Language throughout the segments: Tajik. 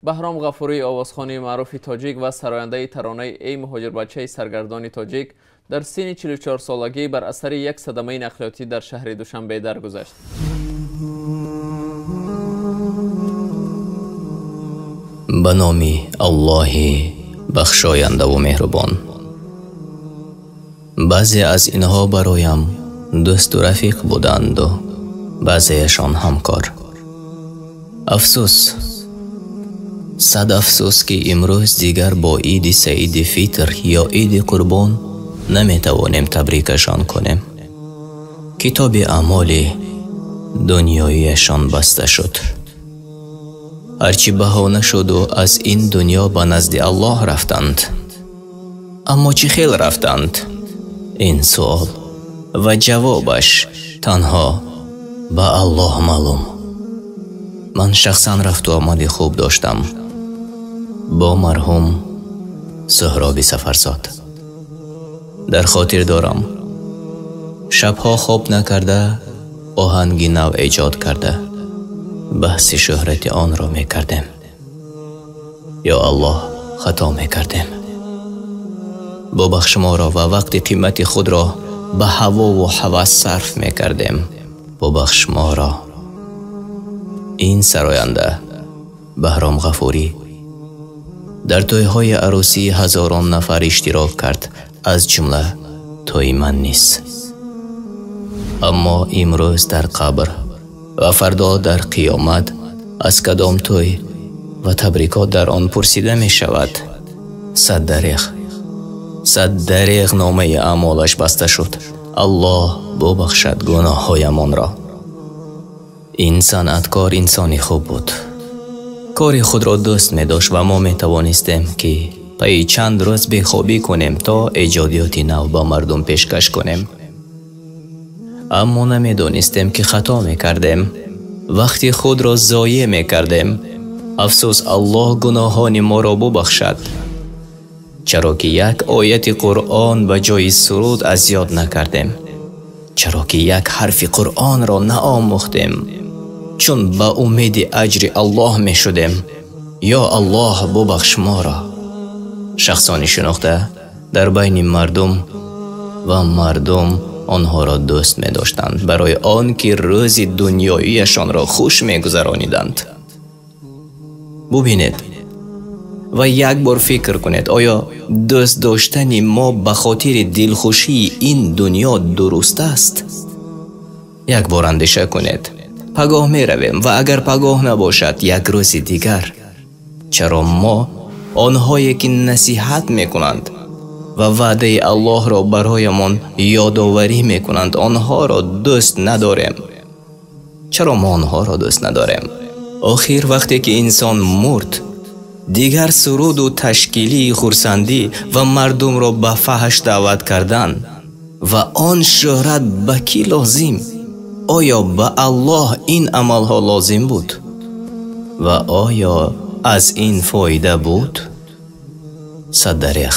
Баҳром Ғафурӣ, овозхони маъруфи тоҷик ва сарояндаи таронаи «Эй муҳоҷирбачаи саргардони тоҷик», дар синни 44 солагӣ бар асари як садамаи нақлиётӣ дар шаҳри Душанбе даргузашт. Ба номи Аллоҳи бахшояндаву меҳрубон. Баъзе аз инҳо бароям дӯсту рафиқ буданду баъзеяшон ҳамкор. Афсӯс, сад афсӯс, ки имрӯз дигар бо Иди Саиди Фитр ё Иди Қурбон наметавонем табрикашон кунем. Китоби аъмоли дунёияшон баста шуд. Ҳарчи баҳона шуду аз ин дунё ба назди Аллоҳ рафтанд. Аммо чӣ хел рафтанд? Ин суол ва ҷавобаш танҳо ба Аллоҳ маълум. Ман шахсан рафту омади хуб доштам бо марҳум Суҳроби Сафарзод. Дар хотир дорам, шабҳо хоб накарда оҳанги нав эҷод карда баҳси шӯҳрати онро мекардем. Ё Аллоҳ, хато мекардем. Бубахш моро ва вақти қимати худро ба ҳавову ҳавас сарф мекардем. Бубахш моро. Ин сароянда Баҳром Ғафурӣ дар тӯйҳои арӯсии ҳазорон нафар иштирок кард, аз ҷумла тӯи ман низ. Аммо имрӯз дар қабр ва фардо дар қиёмат аз кадом тӯй ва табрикот дар он пурсида мешавад? Сад дареғ, сад дареғ номаи аъмолаш баста шуд. Аллоҳ бубахшад гуноҳҳоямонро. Ин санъаткор инсони хуб буд. Кори худро дӯст медошт ва мо метавонистем, ки пайи чанд рӯз бехобӣ кунем, то эҷодиёти нав ба мардум пешкаш кунем. Аммо намедонистем, ки хато мекардем, вақти худро зоеъ мекардем. Афсӯс, Аллоҳ гуноҳони моро бубахшад, чаро ки як ояти Қуръон ба ҷои суруд аз ёд накардем, чаро ки як ҳарфи Қуръонро наомӯхтем, чун ба умеди аҷри Аллоҳ мешудем. Ё Аллоҳ, бубахш моро. Шахсони шинохта дар байни мардум ва мардум онҳоро дӯст медоштанд барои он ки рӯзи дунёияшонро хуш мегузарониданд. Бубинед ва як бор фикр кунед, оё дӯст доштани мо ба хотири дилхушии ин дунё дуруст аст? Як бор андеша кунед. Пагоҳ меравем ва агар пагоҳ набошад, як рӯзи дигар. Чаро мо онҳое ки насиҳат мекунанд ва ваъдаи Аллоҳро бароямон ёдоварӣ мекунанд, онҳоро дӯст надорем? Чаро мо онҳоро дӯст надорем? Охир вақте ки инсон мурд, дигар суруду ташкилии хурсандӣ ва мардумро ба фаҳш даъват кардан ва он шӯҳрат ба кӣ лозим? Оё ба Аллоҳ ин амалҳо лозим буд? Ва оё аз ин фоида буд? Сад дареғ.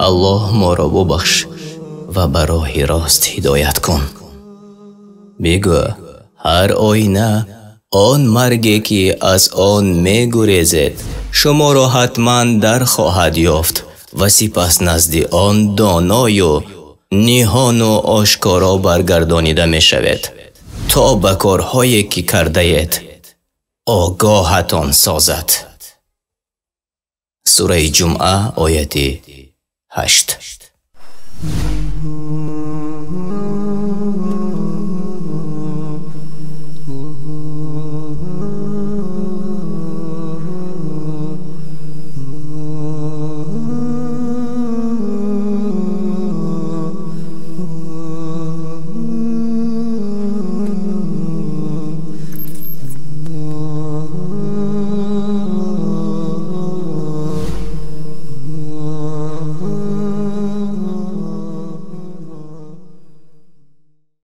Аллоҳ моро бубахш ва ба роҳи рост ҳидоят кун. Бигӯ, ҳар оина он марге ки аз он мегурезед, шуморо ҳатман дар хоҳад ёфт ва сипас назди он доною ниҳону ошкоро баргардонида мешавед, то ба корҳое ки кардаед огоҳатон созад. Сураи Ҷумъа, ояти 8.